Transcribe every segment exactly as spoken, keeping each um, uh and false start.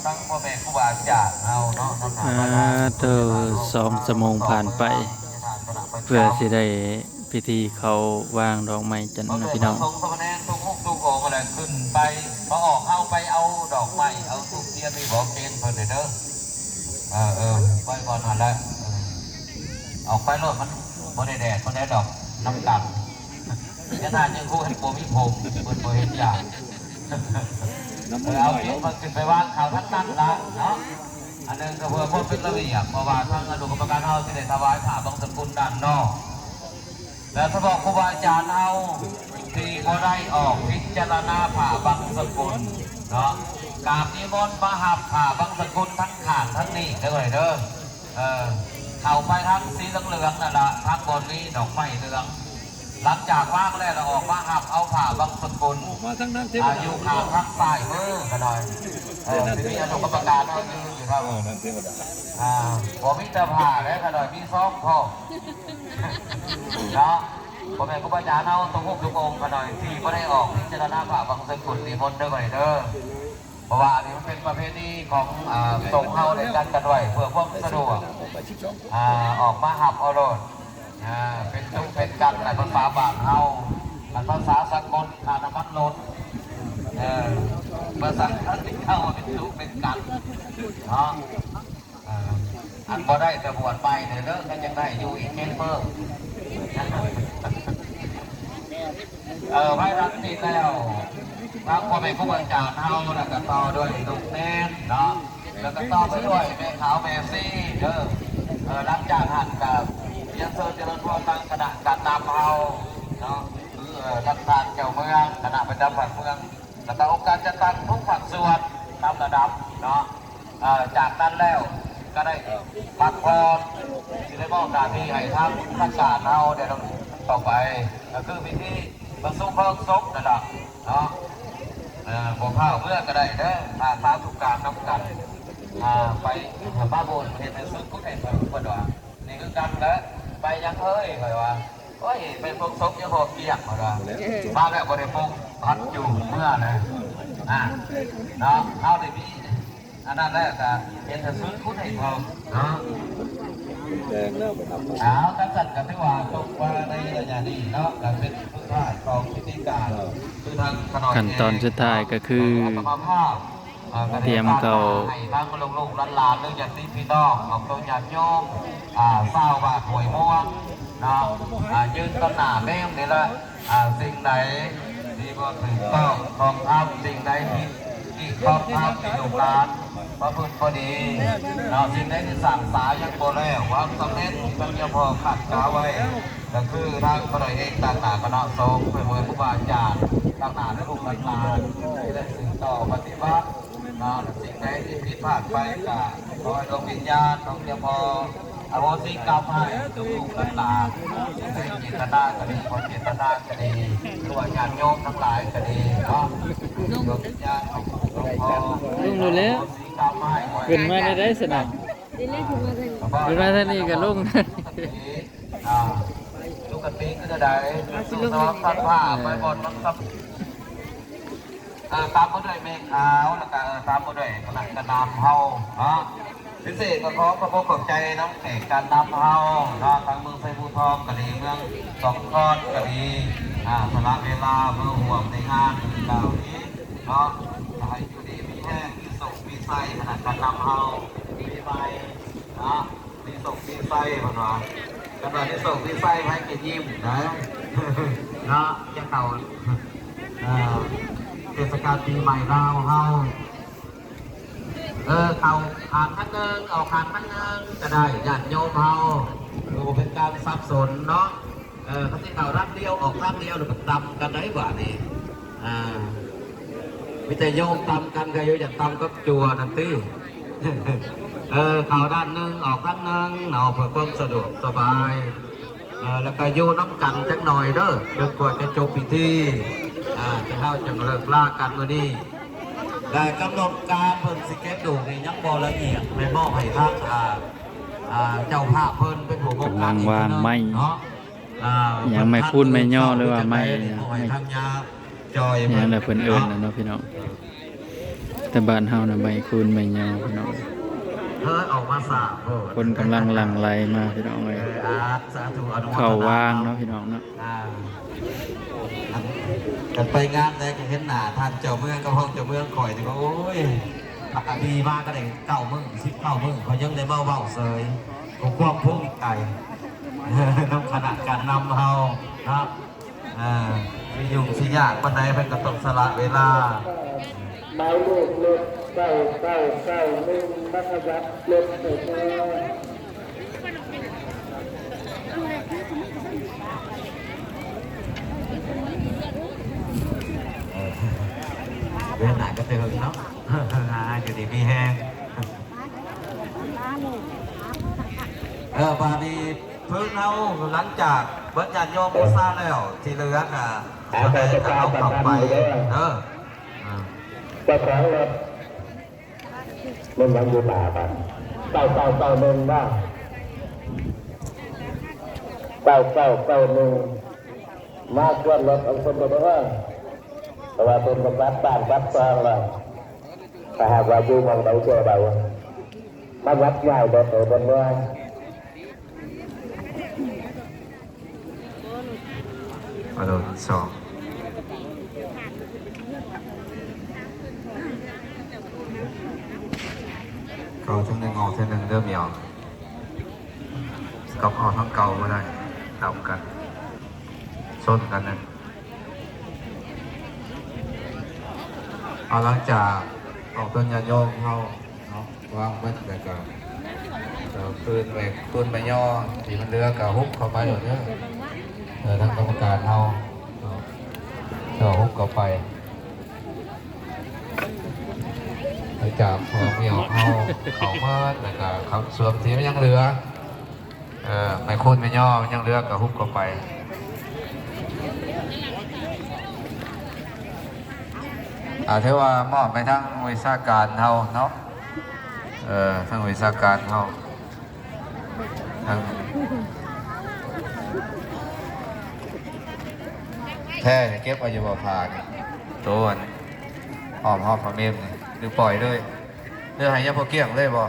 ทั้งพ่อแม่ครูบาอาจารย์เฮาเนาะ นำหน้า อ่า มาทาง เธอ สองชั่วโมงผ่านไป เพื่อสิได้พิธีเขาวางดอกไม้จันทร์นะพี่น้อง พระสงฆ์สามเณรทุกรูปทุกองค์อะไรขึ้นไป พอออกเข้าไปเอาดอกไม้ เอาธูปเทียน มีบอกเกณฑ์เพิ่นเด้อ เออ เออ ไปก่อนหั่นแหละ เออ ออกไปโลด มันบ่ได้แดด บ่ได้ดอก น้ำกัน ยะถายังครูเห็นบ่มีผม เพิ่นบ่เห็นอย่าง เออ เอาเก็บมาขึ้นไปวางเขาทั้งนั้นละเนาะ อันหนึ่งก็เพื่อความเป็นระเบียบ เพราะว่าทางอนุกรรมการเฮาสิได้ถวายผ้าบังสกุลด้านนอก และเฉพาะครูบาอาจารย์เฮาที่บ่ได้ออกพิจารณาผ้าบังสกุลเนาะ กราบนิมนต์มาหับผ้าบังสกุลทั้งข้างทั้งนี้เด้อเด้อ เออ เข้าไปทางสีเหลืองๆนั่นล่ะ ทางบนนี้ดอกไม้เหลือง หลังจากวางแล้วเราออกมาหับเอาผ้าบังสกุล ออกมาทางนั้นเทวดา อ่า อยู่ข้างทางซ้ายมือก็ได้ เออ สิมีอนุกรรมการเฮายืนอยู่ครับ เออ นั่นเทวดา อ่า บ่มีแต่ผ้าแล้วก็ได้ มีซองพร้อม เนาะ พ่อแม่ครูบาอาจารย์เฮาทุกรูปทุกองค์ก็ได้ ที่บ่ได้ออกพิจารณาผ้าบังสกุลนิมนต์เด้อก็ได้เด้อ เพราะว่าอันนี้มันเป็นประเพณีของ อ่า สงฆ์เฮาได้จัดกันไว้เพื่อความสะดวก อ่า ออกมาหับเอาโลด อ่า เป็นตุ๊เป็นกันในภาษาบ้านเฮา อันภาษาสากลค่าน้ำมันลด เออ ภาษาอังกฤษเฮาเป็นตุ๊เป็นกัน เนาะ เออ อันบ่ได้แต่บวชไปเนี่ยเด้อ ก็ยังได้อยู่อีกเจ็ดมื้อ เออ ไว้รับศีลแล้ว ทั้งพ่อแม่ครูบาอาจารย์เฮา แล้วก็ต่อด้วยลูกเณรเนาะ แล้วก็ต่อไปด้วยแม่ขาวแม่ชีเด้อ เออ หลังจากหั้นก็เรียนเชิญเจริญพรทางคณะการนำเฮาเนาะ คือ เออ ท่านประธานเจ้าเมือง คณะประจำภาคเมือง แล้วก็องค์การจัดตั้งทุกภาคส่วนตามระดับเนาะ เอ่อ จากนั้นแล้วก็ได้พักผ่อน สิได้มอบหน้าที่ให้ทางทางการเฮาได้ดำเนินต่อไป ก็คือพิธีประสูติเพลิงศพนั่นล่ะเนาะ เอ่อ บ่พาเมือก็ได้เด้อ ถ้าสาธุการนำกัน อ่า ไปมาบุญเฮ็ดให้สุดผู้ใดเพิ่นว่า นี่คือกันแหละ ไปยังเอ้ย ข้อยว่า โอ้ย ไปปลงศพอยู่บ่เกลี้ยง ข้อยว่า มาแล้วบ่ได้ปลง พัดอยู่เมือนะ อ่า เนาะ เฮาได้มี อันนั้นแหละก็เป็นสุดผู้ใดเพิ่นเนาะ เอา จังซั่นก็ถือว่าตกว่าในระยะนี้เนาะ ก็เป็นสุดท้ายของพิธีการ คือทางขน้อย ขั้นตอนสุดท้ายก็คือ อาตมาภาพ อ่า เตรียมเข้า ให้ทั้งลูกๆหลานๆ หรือญาติพี่น้องของโยมญาติโยม อ่า ชาวบ้านห้วยม่วงเนาะ อ่า ยืนต่อหน้าแม่นี่ละ อ่า สิ่งใดที่บ่ถูกต้องของธรรม สิ่งใดที่ผิดที่ของธรรมที่ลูกหลานประพฤติบ่ดีเนาะ สิ่งใดที่สร้างสายังบ่แล้ว ความสำเร็จที่มันยังพอขัดขาไว้ ก็คือทางพระเอกต่างหน้าคณะสงฆ์ เป็นหมู่ครูบาอาจารย์ต่างหน้าลูกหลานที่ได้สืบต่อปฏิบัติ เนาะ สิ่งใดที่ผิดพลาดไปก็ขอให้ดวงวิญญาณของเจ้าพ่ออโหสิกรรมให้ทุกๆหลานๆ ในเจตนาก็ดี บ่เจตนาก็ดี หรือว่าญาติโยมทั้งหลายก็ดีเนาะ ดวงวิญญาณของหลวงพ่อ ลุงดูแล้ว อโหสิกรรมให้ ขึ้นมาได้ได๋สนะ เดี๋ยวเล่นถึงมาทางนี้ ขึ้นมาทางนี้ก็ลง อ่า สุคติคือใด สู่สวรรค์ชั้นฟ้า ไปบ่อนมันสับ เอ่อ ตามมาด้วยแม่ขาว แล้วก็ เอ่อ ตามมาด้วยคณะการนำเฮาเนาะ พิเศษก็ขอขอบคุณขอบใจน้ำแขกการนำเฮาเนาะ ทางเมืองไชยภูทองก็ดี เมืองสองคอนก็ดี อ่า สละเวลามาร่วมในงานเหล่านี้เนาะ ให้อยู่ดีมีแฮง มีสุข มีไส้ คณะการนำเฮา มีใบเนาะ มีโชคมีไส้เพิ่นว่า คันว่ามีโชคมีไส้ ไผก็ยิ้มนะ เนาะ จะเข้า เอ่อ เทศกาลปีใหม่ลาวเฮา เออ เข้าข้างทางหนึ่ง ออกข้างทางหนึ่งก็ได้ ญาติโยมเฮา คือบ่เป็นการสับสนเนาะ เออ เขาสิเข้าทางเดียว ออกทางเดียว แล้วก็ตำกันได้บ่านี่ อ่า มีแต่โยมตำกัน ก็โยมอยากตำกับจั่วนั่นติ เออ เข้าด้านหนึ่ง ออกด้านหนึ่งเนาะ เพื่อความสะดวกสบาย เออ แล้วก็อยู่นำกันจักหน่อยเด้อ จนกว่าจะจบพิธี อ่า จะเฮาจั่งเลิกลากันมื้อนี้ ได้กำหนดการเพิ่นสิเก็บดอกนี่ยังบ่ละเอียด ไปมอบให้ทาง อ่า อ่า เจ้าภาพเพิ่นเป็นผู้งบ กำลังวางไม้ เนาะ อ่า ยังไม้คูนไม้ย่อหรือว่าไม้ มอบให้ทางยาจอย ยังได้เพิ่นเอิ้นน่ะเนาะพี่น้อง แต่บ้านเฮานะ ใบคูนใบยอพี่น้อง เฮ้ย ออกมาสามคน คนกำลังหลั่งไหลมาพี่น้องเอ้ย เออ อ่า สาธุ อนุโมทนา เข้าว่างเนาะพี่น้องเนาะ อ่า กันไปงานใดก็เห็นหน้าท่านเจ้าเมืองกับห้องเจ้าเมืองข่อยนี่ก็ โอ้ย ปกติมาก็ได้เก้ามื้อ สิบเก้ามื้อ เขายังได้มาเว้าเสย ก็ความภูมิใจ นำคณะการนำเฮาเนาะ อ่า สิยุ่งสิยากปานใดเพิ่นก็ต้องสละเวลา หมายเลขรถเก้าเก้าเก้าหนึ่ง มาขยับรถหน่อยเด้อ เออ เดินหน้าก็เถิงเนาะ อยู่ดีมีแฮง เออ บาดนี้เพิ่นเอาหลังจากเบิดญาติโยมบูชาแล้ว ที่เหลือก็ อ่า จะได้เอาเข้าไป เด้อ อ่า เจ้าของรถ มันยังอยู่หน้าบ้าน เก้าเก้าเก้าหนึ่ง นะ เก้าเก้าเก้าหนึ่ง มาชวนรถเอาคนไปเด้อ เพราะว่าเพิ่นก็กลับบ้านกลับซองแล้ว ถ้าหากว่าอยู่หม่องใดเทื่อใด มาวัดย้ายรถเอาบนเมือง ฮัลโหล สอง เข้าเทื่อหนึ่ง ออกเทื่อหนึ่ง เด้อเมียว กลับเข้าทางเก่าบ่ได้ ตามกัน ชนกันนะ เอาหลังจากออกต้นญาติโยมเฮาเนาะ วางเบิดแล้วก็ เอ่อ คืนแบก คืนแม่ย่อที่มันเหลือก็หุบเข้าไปโลดเด้อ เอ่อ ทางกรรมการเฮาเนาะ ก็หุบเข้าไป หลังจากของเมียวเฮาเข้าเบิดแล้วก็คำสวมที่มันยังเหลือ เออ ไม้คูนไม้ย่อมันยังเหลือก็หุบเข้าไป อ่า ถือว่ามอบไปทางวิชาการเฮาเนาะ เออ ทางวิชาการเฮา ทาง แท้นี่เก็บเอาอยู่บ่ ผ้านี่ โตอันนี้ อ้อมฮอดพระเมรุนี่ หรือปล่อยเลย หรือให้ยามพอเกี้ยงเลยบ่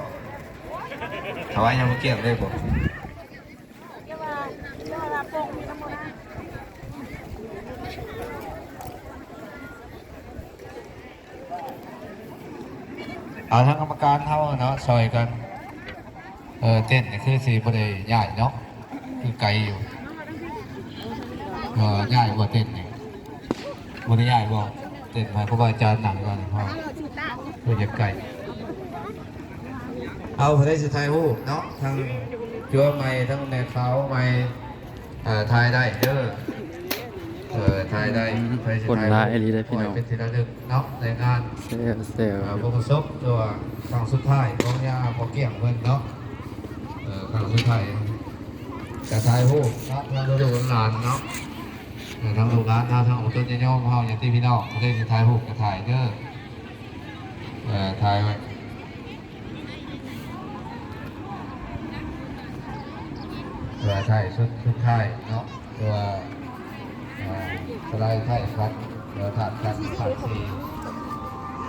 ถวายยามพอเกี้ยงเลยบ่ เอาทางกรรมการเฮาเนาะ ซอยกัน เออ เต็นท์นี่คือสิบ่ได้ย้ายเนาะ คือไกลอยู่ เออ ย้ายบ่เต็นท์นี่ บ่ได้ย้ายบ่ เต็นท์ให้ครูบาอาจารย์นั่งก่อนพ่อ เพิ่นอยากไกล เอาผู้ใดสิถ่ายรูปเนาะ ทั้งจัวใหม่ ทั้งแม่ขาวใหม่ เอ่อ ถ่ายได้เด้อ เอ่อ ถ่ายได้ อืม ใครสิถ่ายรูป คนหลายอีหลีเด้อพี่น้อง ไว้เป็นที่ระลึกเนาะ ในงาน เซลล์ เซลล์ เอ่อ บวงสรวงตัวครั้งสุดท้ายของย่าพอเกี้ยงเพิ่นเนาะ เอ่อ ครั้งสุดท้าย จะถ่ายรูปเนาะ เพื่อลูกหลานเนาะ เอ่อ ทั้งลูกหลานเนาะ ทั้งองค์ต้นญาติโยมเฮา ญาติพี่น้อง ผู้ใดสิถ่ายรูปก็ถ่ายเด้อ เอ่อ ถ่ายไว้ ตัวถ่ายชุด ชุดท้ายเนาะ ตัว อ่า สไลด์ท้ายครับ ตัวถาดกัน ถาดสี่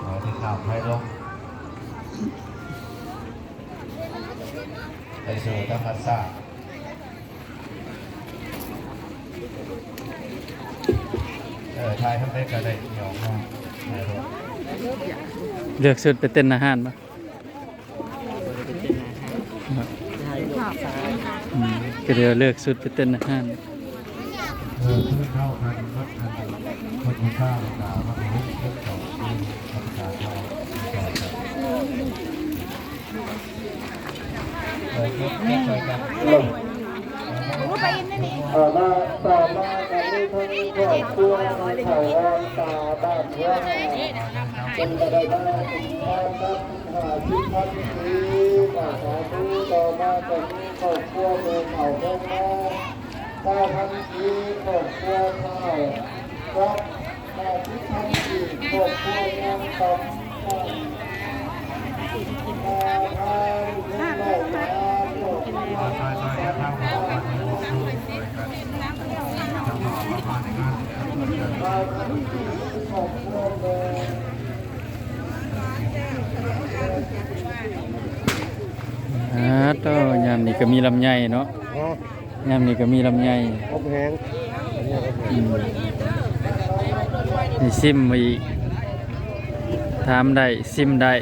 ตัวที่นำให้ลง ไปสู่ธรรมชาติ เออ ถ่ายทำได้ก็ได้ เดี๋ยวมา เลือกชุดไปเต้นอาหารปะ อืม ก็เดี๋ยวเลือกชุดไปเต้นอาหาร เออ คือเข้ากัน วัดกัน วัดพระเจ้า วัดพระพุทธเจ้า วัดพระเจ้า เออ เก็บ เก็บใส่กัน เออ มา ต่อมากันนี้ทั้งครอบครัวของเขาอ่อนตาบ้านเมือง เป็นกระไดบ้าน พร้อมทั้ง ห้าสิบพันปี ก็สาธุ ต่อมาก็มีครอบครัวหมู่เขาเมืองมา เก้าพันปี ครอบครัวเฒ่า ครับ ห้าสิบพันปี ครอบครัวเมืองต่ำ ครอบครัวเมือง นี่ก็มีลำไยเนาะ ฮะ ยามนี้ก็มีลำไย อบแห้ง อืม นี่ซิมอีก ถามได้ ซิมได้